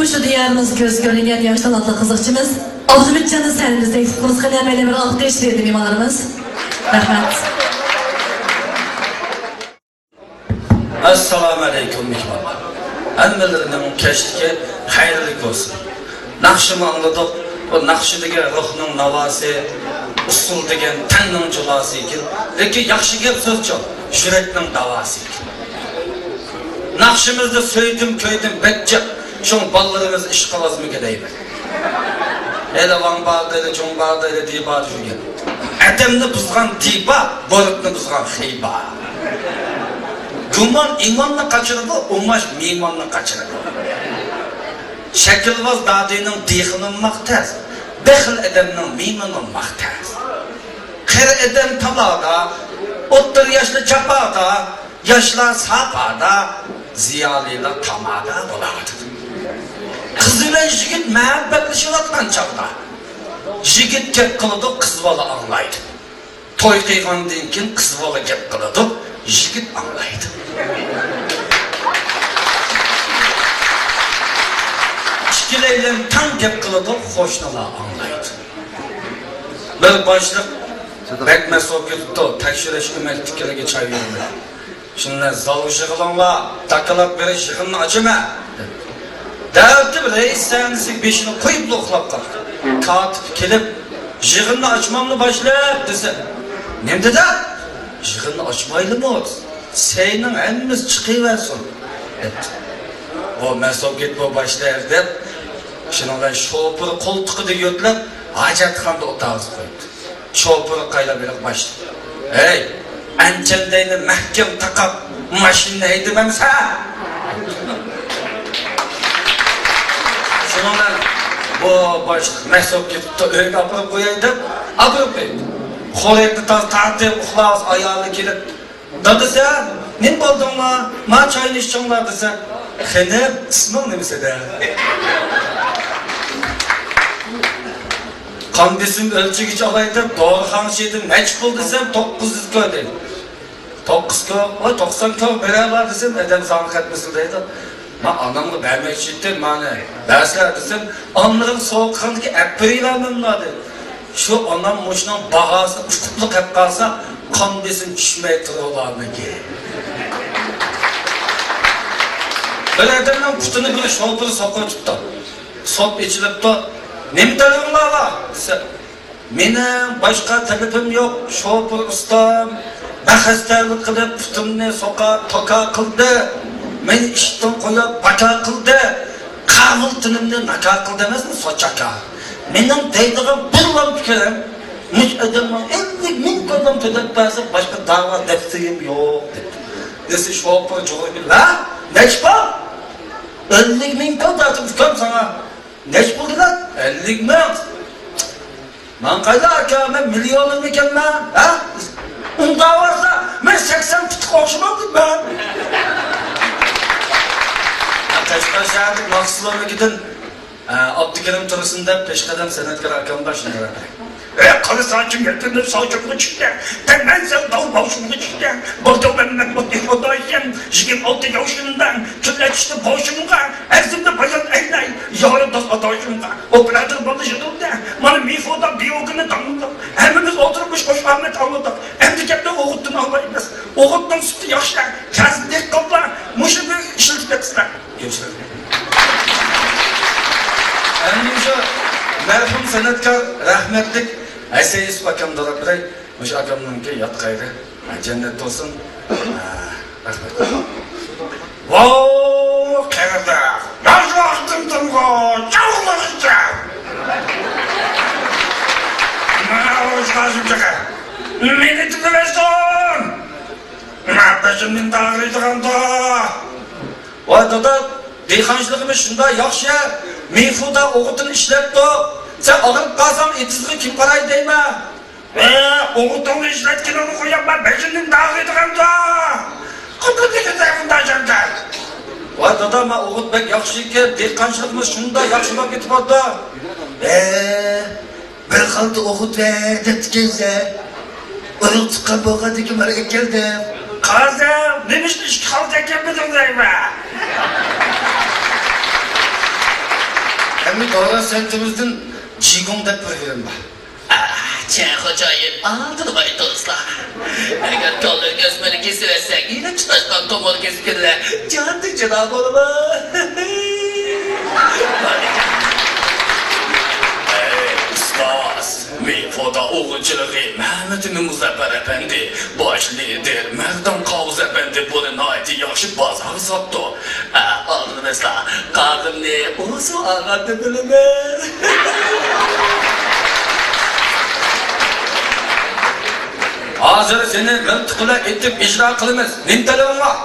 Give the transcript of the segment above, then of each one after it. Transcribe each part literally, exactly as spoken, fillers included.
شۇ دىيارىمىزدا كۆز كۆرۈنگەن ياش تالانتلىق قىزىقچىمىز ئابلىمىتجاننى سەھنىمىزگە تەكلىپ قىلىمىز. قېنى، ھەممەيلەن بىر ئالقىش بېرىلى مېھمانلىرىمىز. رەھمەت. ئەسسالامۇ ئەلەيكۇم، مېھمانلار. ھەممىلىرىنىڭ كەچلىكى خەيرلىك بولسۇن. ناخشىمۇ ئاڭلىدۇق. بۇ ناخشا دېگەن روھنىڭ ناۋاسى، ئۇسسۇل دېگەن تەننىڭ جۇلاسى ئىكەن. لېكىن ياخشى گەپ سۆزچۇ، يۈرەكنىڭ داۋاسى ئىكەن. ناخشىمىزدا سۆيدۈم، كۆيدۈم بەك جىق. شۇڭا بالىلىرىمىز ئىشقىۋازمىكىن دەيمەن. ھېلى ۋاڭ بار دەيلى، جۇڭ بار دەيلى، دى بار دېگەن. ئادەمنى بۇزغان دى بار، بۇرۇتنى بۇزغان خېي بار. گۇمان ئىماننى قاچۇرىدۇ، ئۇماش مېھماننى قاچۇرىدۇ. شەكىلۋاز دادىنىڭ دېھىنى ئۇمماق تەس، بېخىل ئادەمنىڭ مېھمىنى ئۇمماق تەس. قېرى ئادەم تالادا، ئوتتۇرا ياشلار جاپادا، ياشلار ساپادا، زىيالىيلار تامادا بولاۋاتىدۇ. قىز بىلەن يىگىت مۇھەببەتلىشىۋاتقان چاغدا، يىگىت گەپ قىلىدۇ، قىز بالا ئاڭلايدۇ. توي قىلغاندىن كېيىن قىز بالا گەپ قىلىدۇ، يىگىت ئاڭلايدۇ. ئىككىلەيلەن تەڭ گەپ قىلىدۇ، قوشنىلار ئاڭلايدۇ. بىر باشلىق بەك مەست بولۇپ كېتىپتۇ، تەكشۈرۈش ئۆمەكتىكىلىگە چاي بېرىمەن. شۇنداق زالغا يىغىلىڭلار، داكالات بېرىش يىغىننى ئاچىمەن. دەۋېتىپ رەئىس سەھنىسىگە بېشىنى قويۇپلا ئۇخلاپ قالدى. كاتىپ كېلىپ، يىغىننى ئاچماملا باشلىق دېسە، نېمە دېدى؟ يىغىننى ئاچمايلىمۇ؟ سەينىڭ ھەممىسى چىقىۋەرسۇن دەپتۇ. بۇ مەست بولۇپ كېتىپتۇ باشلىق دەپ، شۇنىڭ بىلەن شوپۇر قولتۇقىدا يۆتلەپ، ھاجەتخانىدا ئولتۇرغۇزۇپ قويدى. شوپۇر قايلاپ بېرىپ باشلىق، ھەي، ئەنچەندەينى مەھكەم تاقاپ ماشىنىنى ھەيدىمەمسەن؟ شۇنىڭ بىلەن بۇ باشلىق مەست بولۇپ كېتىپتۇ، ئۆيگە ئاپىرىپ قوياي دەپ ئاپىرىپ قويدى. خورەكنى تاز تارتىپ ئۇخلاۋاتسا ئايالى كېلىپ، دادا سەن نېمە بولدۇڭلار؟ ما چاينى ئىچىڭلار دېسە، خېنىم، ئىسمىڭ نېمە سېنىڭ؟ قان بېسىم ئۆلچىگۈچ ئالاي دەپ دورىخانىغا چىقتىم، نەچچە پۇل دېسەم، توققۇز يۈز كو دەيدۇ. توققۇز كو، ۋاي، توقسان كو بېرەلەر دېسەم، ئادەم زاڭ قاتمىسىلا دەيدۇ. ما ئانامغا بەرمەكچى ئىدىم، مانا بەرسىلە دېسەم، ئانىلىرىم سوغۇقخانىدىكى ئەپ بېرىۋەرمەملا دېدى. شۇ ئانام مۇشۇنىڭ باھاسىنى ئۇقۇپلا قېلىپ قالسا، قان بېسىم چۈشمەي تۇرۇۋالارمىكىن؟ بىر ئادەمنىڭ پۇتىنى بىر شوپۇر سوقۇۋېتىپتۇ. سوپ ئېچىلىپتۇ. نېمە تەلىپىڭلار بار دېسە، مېنىڭ باشقا تەلىپىم يوق، شوپۇر ئۇستام بەخەستەلىك قىلىپ پۇتۇمنى سوقا توكا قىلدى. مېنى ئىشتىن قويۇپ باكا قىلدى. قاۋۇل تىنىمنى ناكا قىلدى ئەمەسمۇ، سوچاكا. مېنىڭ دەيدىغان بىرلا پىكرىم، مۇشۇ ئادەمنىڭ ئەللىك مىڭ كويلام تۆلەپ بەرسە، باشقا دەۋا دەپسىيىم يوق دەپتۇ. دېسە شوپۇر جۇغۇرۇپ، ھە؟ نەچچە پۇل؟ ئەللىك مىڭ كوي دەۋاتىمەن ئۇكام ساڭا. نەچچە پۇل دېدىڭ؟ ئەللىك مىڭ. ماڭا قايلا ئاكا، مەن مىليونېرمىكەنمەن، ھە؟ ئۇنداق بولسا، مەن سەكسەن پۇتقا ئوخشىمامدىمەن؟ قەشقەر شەھەردىكى ماكسىلومىكىدىن، ئە، ئابدۇكېرىم تۇرسۇن دەپ پېشقەدەم سەنئەتكار ئاكام بار، شۇنداق. ئە، قارا ساچىم يېتىلىپ ساچىمغا چۈشتى. دەممەن سەل داۋ باشىمغا چۈشتى. بولدۇم مەن، مەن بولدى خۇدايىم. يىگىرمە ئالتە ياشىمدا كۈنلەر چۈشتى باشىمغا. ئەرزىمدە بايان ئەينەي، يارىداس ئاداشىمغا. ئوپېراتور بولۇش يولىدا، مانا مىفۇدا بىيوگىنى داڭلىدۇق. ھەممىمىز ئولتۇرۇپ مۇشۇ خۇش ئامەت ئاڭلىدۇق. ئەمدى گەپنى ئوغۇتتىن ئاڭلايمىز. ئوغۇتنىڭ سۈپىتى ياخشى. كەلسە دېھقانلار مۇشۇنى ئىشلىتىپ بېقىسىلەر. ئەمدى مۇشۇ مەرھۇم سەنئەتكار رەھمەتلىك ھەسەن يۈسۈپ ئاكامنى دوراپ بېرەي. مۇشۇ ئاكامنىڭكى يات قەيرى جەننەت بولسۇن. رەھمەت. ۋاۋ، قېرىنداش، ياش ۋاقتىمدىنغۇ چاغلىغىچە. ماۋۇ قاسىم چاقا مېنى تىللىۋەتسۇن. ماڭا بېشىمدىن ئاغرىيدىغاندۇ. ۋاي دادا، دېھقانچىلىقىمىز شۇنداق ياخشى، مىفۇدا ئوغۇتىنى ئىشلەپتۇ. سەن ئاغرىپ قالساڭ، ئېتىزغا كىم قارايدۇ دەيمەن. ۋە، ئوغۇتۇڭنى ئىشلەتكىنىڭنى قويۇپ، مەن بېشىمدىن ئاغرىيدىغاندۇ. قانداق دېگەن مۇنداق جاندار. ۋاي دادا، مانا ئوغۇت بەك ياخشى ئىكەن، دېھقانچىلىقىمىز شۇنداق ياخشى بولۇپ كېتىۋاتىدۇ. ۋە، بىر خالتا ئوغۇت بەر دەپتىكەنسەن. ئۇرۇق تۇغقان بولغاندىكىن مانا ئەكەلدىم. قازى، نېمە ئۈچۈن ئىككى خالتا ئەكەلمىدىڭ دەيمەن. دورا سەنتىمىزدىن جىگۇڭ دەپ بىر فىلىم بار. ئاھ، چىن خوجايىن، ئالدىنى بايتىڭلار. ئەگەر كاللىنى ئۆسمۈرنى كېسىۋەتسەك، يېنىپ چىقىشقان تومۇر كېسىپ كېتىدىلە، جاندىن جۇدا بولىدۇ. ئەي، ئۇستاز، مىفودا ئوغۇلچىلىقى مەمەتئىمىن مۇزەپپەر ئەپەندى، باش لىدىر مەردان قاۋۇز ئەپەندى بۇنى ناھايىتى ياخشى بازارغا ساپتۇ. ئە، ئالدىن ئەسلا، قاغىمنى ئۇزۇن ئاغاندىن بىلىمەن. ھازىر سېنى مىلتىق بىلەن ئېتىپ ئىجرا قىلىمىز. نېمە تەلىپىڭ بار؟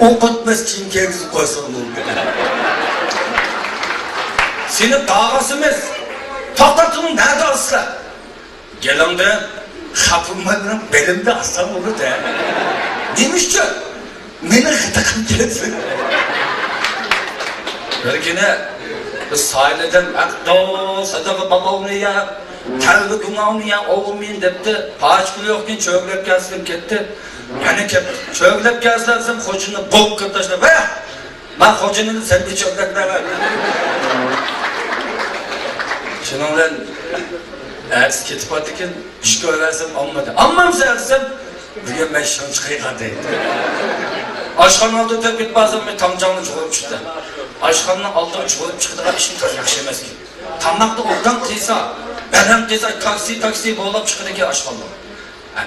ئوقۇتمىز كىيىم كىيگۈزۈپ قويسىڭىز بولىدۇ. سېنى داغاسىمىز. توختاتىڭ، نەدە ئاسىلە؟ گېلىڭدىن خاپا بولماي مېنىڭ بېلىمدە ئاسساڭ بولىدۇ. نېمە ئۈچۈن؟ مېنى خىتىقىم كەلسۇن. بىر كۈنى بىز سايلىدىن ئەقدو سادىقى باباۋنى يە، كەلدى گۇماۋنى يە، ئوۋمىن دەپتى. پاچ پۇلى يوقكىن چۆگلەپ كەلسىلىم كەتتى. يەنە كەپتۇ. چۆگلەپ كەلسىلەر دېسەم خوجىنى بوق قىلىپ تاشلاپ، ۋە! مەن خوجىنى سەن بىر چۆگلەپ بەرمە. شۇنىڭ بىلەن ئەتىسى كېتىپ قالدىكىن، چۈش كۆرەرسەن ئالمىدى. ئالمامسەن دېسەم، بۈگۈن مەن شۇنچە قىيغان دەيدۇ. ئاشخانا ئالدىغا تېپىپ بارسام، مەن تاڭجاڭنى چۇغۇرۇپ چىقتى. ئاشخانىنىڭ ئالدىغا چۇغۇرۇپ چىقىدىغان ئىشىم تازا ياخشى ئەمەسكەن. تاماقنى ئوبدان قىيسا، بەلەن قىيسا، تاكسى، تاكسى بولاپ چىقىدىكەن ئاشخانىلار.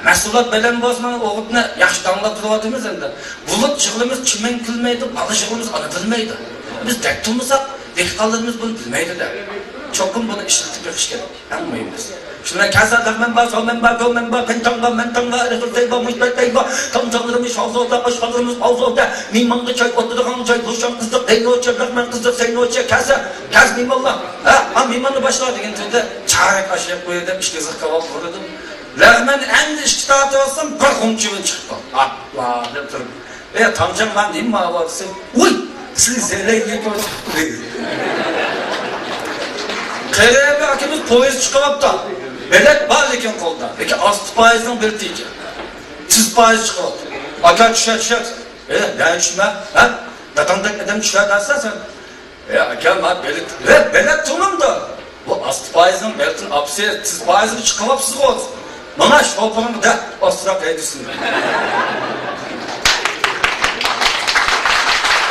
مەھسۇلات بەلەن بولسا، مانا ئوغۇتنى ياخشى داڭلاپ تۇرۇۋاتىمىز ئەمدى. بۇلۇت يىغلىمىز چىمەن كۈلمەيدۇ، بالا يىغلىمىز ئانا بىلمەيدۇ. بىز دەك تۇرمىساق، دېھقانلىرىمىز بۇنى بىلمەيدۇ-دە. چوقۇم بۇنى ئىشلىتىپ بېقىش كېرەك. ئەڭ مۇھىمى. شۇنداق كەلسە، لەغمەن بار، سومەن بار، گۆمەن بار، پەنتاڭ بار، مەنتاڭ بار، رېخىل تەي بار، مۇشتەي تەي بار، تامچاڭلىرىمىز شاۋزۇدا، ئاشخانىلىرىمىز ئاۋزۇدا، مېھمانغا چاي ئولتۇرىدىغان جاي، لۇشياڭ قىزىق، دەينوچى، لەغمەن قىزىق، سەينوچى، كەلسە، كەلسە مېھمانلار. ھە، ھە، مېھماننى باشلا دېگەن تۈردە، چارەك ئاش يەپ قوياي دەپ، ئىككى زىق كاۋاپ قىلدىم. لەغمەن ئەمدى ئىككى تارتىۋالسام، بىر غۇنچىۋىن چىقىپتۇ. ئاپلا دەپ تۇرۇپ. ئە، تامچام، مانا نېمە ماۋۇ دېسەم، ۋۇي، سىز زېرەك يېتىۋاتىسىز. قېرىبى ئاكىمىز پويىز چىقىۋاپتۇ. بېلەت بار لېكىن قولدا. لېكىن ئاستى پايىزنىڭ بېلىتى ئىكەن. تىز پايىز چىقىۋاپتۇ. ئاكا، چۈشە، چۈشە. ئە، نەگە چۈشمە؟ ھە؟ داداڭدەك ئادەم چۈشە دەرسەن سەن. ئە، ئاكا، ما بېلەت، ئە، بېلەت تۇرمامدۇ؟ بۇ ئاستى پايىزنىڭ بېلىتىنى ئاپسىز، تىز پايىزغا چىقىۋاپسىز غۇ. مانا شوپۇرغا دەپ ئاستىراق ھەيدىسۇن.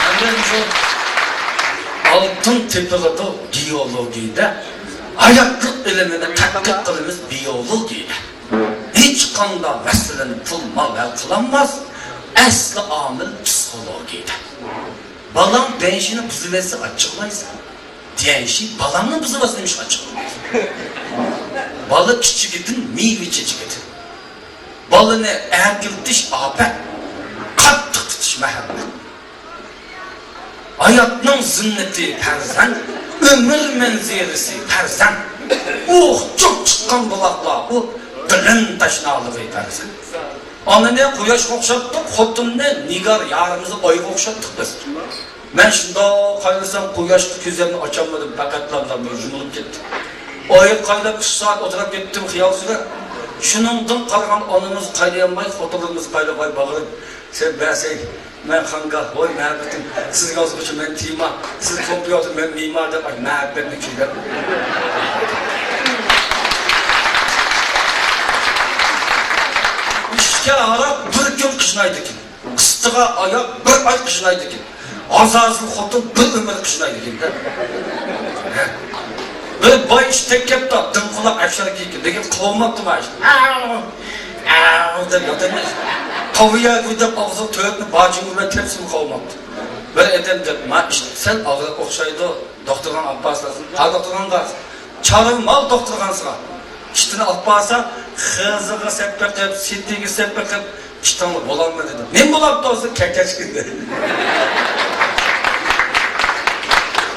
ئەمدى شۇ ئالتۇن تېپىلىدۇ گېئولوگىيەدە، ھاياتلىق ئىلمىنى تەتقىق قىلىمىز بىيولوگىيەدە. ھېچقانداق مەسىلىنى پۇل، مال ھەل قىلالماس، ئەسلى ئامىل پسىخولوگىيەدە. بالاڭ دەنشىنى بۇزۇۋەتسە ئاچچىقلايسەن. دەنشى بالاڭنى بۇزۇۋەتسە نېمىشقا ئاچچىقلايسەن؟ بالا كىچىكىدىن مېۋە چېچىكىدىن. بالىنى ئەركىلىتىش ئاپەت، قاتتىق تۇتۇش مەھەببەت. ھاياتنىڭ زىننىتى پەرزەنت، ئۆمۈر مەنزىرىسى پەرزەنت. ئۇھ، چوك چىققان بۇلاقلار ئۇ، بىلىم تەشنالىقى پەرزەنت. ئانىنى قۇياشقا ئوخشاتتۇق، خوتۇننى نىگار يارىمىزنى ئايغا ئوخشاتتۇق بىز. مەن شۇنداق قايغۇرسام، قۇياشقا كۆزۈمنى ئاچالمىدىم، پەقەتلا بىر يۇمۇلۇپ كەتتىم. ئايغا قايلاپ ئۈچ سائەت ئولتۇرۇپ كەتتىم خىيال سۈرۈپ. شۇنىڭدىن قالغان ئانىمىز قايلىيالماي، خوتۇنلىرىمىز قايلىغاي باغرىم، سەن بەرسەي، مەن خانگاھ، ۋاي مەھەببىتىم، سىز يازغۇچى، مەن تېما، سىز كومپيۇتېر، مەن مېمار دەپ، ئاي، مەھەببەتنى كۈيلەپ. ئىككى ھاراق بىر كۈن قىشنايدىكەن. قىستىغا ئاياغ بىر ئاي قىشنايدىكەن. ئازازىل خوتۇن بىر ئۆمۈر قىشنايدىكەن-دە. بىر باي ئىشتەك كەپتۇ، دىڭ قۇلاق ئەپشەر كىيىككەن. لېكىن قىلالماپتۇ ما ئىشنى. ئاۋ، ئاۋ دەپ ياتىمىز. قاۋىيە گۈدەپ ئاغزىغا تۆتنى باجىڭ ئۇرماي تەپسىمۇ قاۋىماپتۇ. بىر ئادەم دەپ، ما ئىشتەك سەل ئاغرىق ئوخشايدۇ. دوختۇرغا ئاپارسىز. ھا، دوختۇرغا بارسىز. چارۋا مال دوختۇرخانىسىغا. ئىتىنى ئاپارسا، خىزىغا سەپ بېقىپ، سېتىگە سەپ بېقىپ، ئىتىڭلا بولالمىدى دېدى. نېمە بولاپتۇ ئۆزى؟ كەكەچكىن دېدى.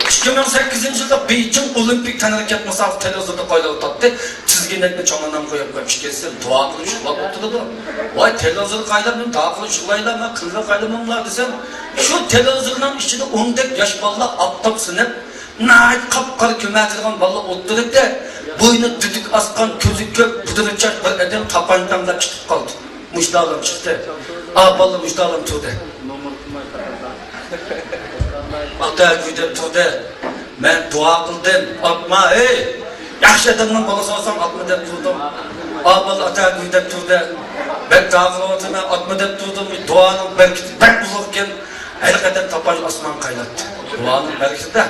ئىككى مىڭ سەككىزىنچى يىلدا بېيجىڭ ئولىمپىك تەنھەرىكەت مۇسابىقىسى تېلېۋىزوردا قايناپ ئۆتەتتى. تىزگىنەكنى چاڭىنام قويۇپ قويۇپ ئىككىسى دۇئا قىلىپ يىغلاپ ئولتۇرىدۇ. ۋاي، تېلېۋىزور قايناپ، دۇئا قىلىپ يىغلايلا، مەن قىلىپ قاينىماملا دېسەم، شۇ تېلېۋىزورنىڭ ئىچىدە ئوندەك ياش بالىلار ئاپتاپ سىنىپ، ناھايىتى قاپقارا كۆمەتىدىغان بالىلار ئولتۇرۇپتۇ. بوينى دۈدۈك ئاسقان، كۆزى كۆك، پۇدرى چاچ بىر ئادەم تاپانچا تەڭلەپ چىقىپ قالدى. مۇشتالام چىقتى. ئا، بالىلار مۇشتالام تۇردى. ئاتا گۈدەپ تۇردى. مەن دۇئا قىلدىم، ئاتما، ئەي! ياخشى ئادەمنىڭ بالىسى بولساڭ ئاتما دەپ تۇردۇم. ئابىل ئاتا گۈي دەپ تۇردى. بەك دۇئا قىلىۋاتىمەن، ئاتما دەپ تۇردۇم. دۇئانىڭ بەرىكىتى بەك ئۇلۇغ ئىكەن. ھەر قەدەم تاپاي ئاسمان قايناتتى. دۇئانىڭ بەرىكىتى.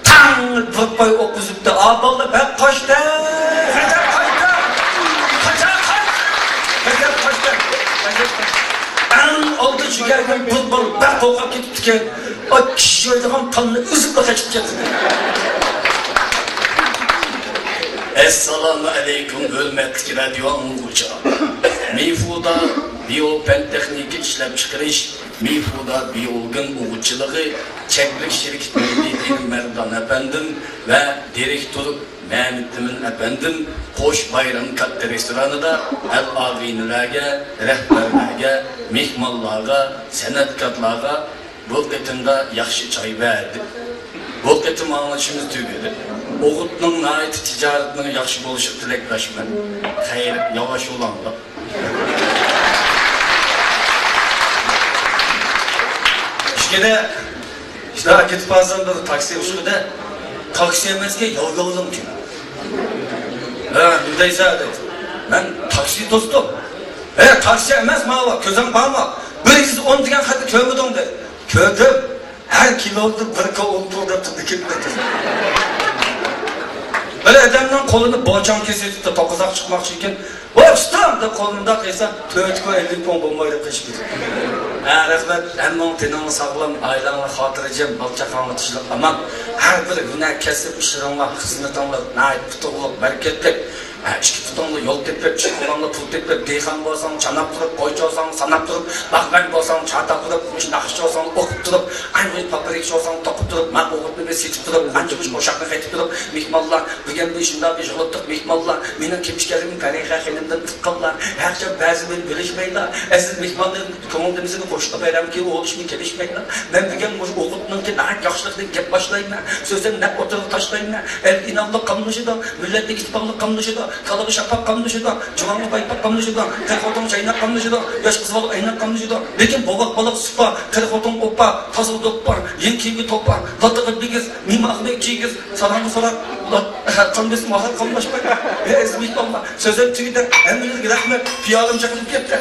تاڭ بىر پاي ئوق ئۈزۈپتۇ. ئابىللا بەك قاچتى. غەزەپ قايتتى. قاچا قاچ. غەزەپ قاچتى. غەزەپ قاچتى. ئەڭ ئالدى چۈگەرگەن بۇلبۇل بەك قورقۇپ كېتىپتىكەن. ئاي، كىشى يەيدىغان تالنى ئۈزۈپلا قېچىپ كەتتى. ئەسسالامۇ ئەلەيكۇم، ھۆرمەتلىك رادىيو ئاڭلىغۇچىلار. مىفۇدا بىيو پەن تېخنىكا ئىشلەپچىقىرىش، مىفۇدا بىيوگېن ئوغۇتچىلىقى چەكلىك شىركىتىنىڭ مۇدىرى مەردان ئەپەندىم ۋە دىرېكتور مەمتىمىن ئەپەندىم قوش بايرام كاتتا رېستورانىدا ئەل ئاغىنىلەرگە، رەھبەرلەرگە، مېھمانلارغا، سەنئەتكارلارغا بۇ قېتىمدا ياخشى چاي بەردى. بۇ قېتىم ئاڭلىشىمىز تۈگىدى. ئوغۇتنىڭ ناھايىتى تىجارىتىنىڭ ياخشى بولۇشىغا تىلەكداشمەن. خەير، ياۋاش ئۇلاڭلار. ئىككىدە، شۇنداق كېتىپ قالسام بىر تاكسى ئۇچقۇدە، تاكسى ئەمەسكەن، ياۋ ياۋلىڭكەن. ھە، نېمە دەيسەن دەيدۇ. مەن تاكسى توستۇم. ھە، تاكسى ئەمەس ماۋۇ، كۆزۈڭ بارمۇ؟ بىر يۈز ئون دېگەن خەتنى كۆرمىدىڭ دەيدۇ. كۆردۈم. ھەر كىلودا بىر كوي ئون پۇل دەپ تۇردى، كېتىپ كەتتى. بىر ئادەمنىڭ قولىنى بوچاڭ كېسىۋېتىپتۇ، توققۇزاق چىقماقچى ئىكەن. ۋاي ئۇستام دەپ قولىنى مۇنداق قىلسا، تۆت كوي ئەللىك پۇڭ بولماي دەپ قېچىپ كېتىپتۇ. ھە، رەھمەت، ھەممىڭ تېنىڭلار ساغلام، ئائىلەڭلار خاتىرجەم، بالا-چاقاڭلار تىنچلىق ئامان. ھەر بىر ھۈنەر، كەسىپ، ئىشلىرىڭلار، خىزمىتىڭلار ناھايىتى ئۇتۇقلۇق، بەرىكەتلىك. ھە، ئىككى پۇتۇڭدا يول تېپىپ، ئىككى قولۇڭدا پۇل تېپىپ، دېھقان بولساڭ چاناپ تۇرۇپ، قوي چوساڭ ساناپ تۇرۇپ، باغۋەن بولساڭ چاتا قىلىپ، مۇشۇ ناخشا چوساڭ ئوقۇپ تۇرۇپ، ئاي مۇشۇ پاپىرىكا چوساڭ توقۇپ تۇرۇپ، ماقۇل ئوغۇتنى بىر سېتىپ تۇرۇپ، قانچە مۇشۇ قوشاقنى قېتىپ تۇرۇپ، مېھمانلار، بۈگۈن بىز شۇنداق بىر يىغىلىپتۇق، مېھمانلار، مېنىڭ كىم ئىكەنلىكىمنى پەرىخە خېنىمدىن تۇتقانلار، ھەر قاچان بەزى بىر بۆلۈشمەيلا، ئەزىز مېھمانلىرىم، كۆڭۈل دېمىسىنى قوشۇلۇپ بەرەمكى، ئۇ ئىشمۇ كېلىشمەيلا. مەن بۈگۈن مۇشۇ ئوغۇتنىڭكى ناھايىتى ياخشىلىقىدىن گەپ باشلايمەن. سۆزۈمنى نەق ئوتتۇرىغا تاشلايمەن. ئەل ئىنانلىق قاملىشىدۇ، مىللەتنىڭ ئىتتىپاقلىق قاملىشىدۇ، تالىغا شاپاق قاملىشىدۇ، جۇۋانغا پايپاق قاملىشىدۇ، قېرى خوتۇن چايناق قاملىشىدۇ، ياش قىز بالا ئەينەك قاملىشىدۇ. لېكىن بوۋاق بالا سۇپا، قېرى خوتۇن ئوپا، تازا دوپپا، يېڭى كىيىمگە توپا، لاتىغا بىگىز، نېمە ئاخمەك كىيگىز، ساراڭغا ساراق، لات-، قاملىسا ماھار قاملاشماي. ئەزىز مېھمانلار، سۆزۈم تۈگىدى، ھەممىڭلارغا رەھمەت، پىيالەم چېقىلىپ كەتتى.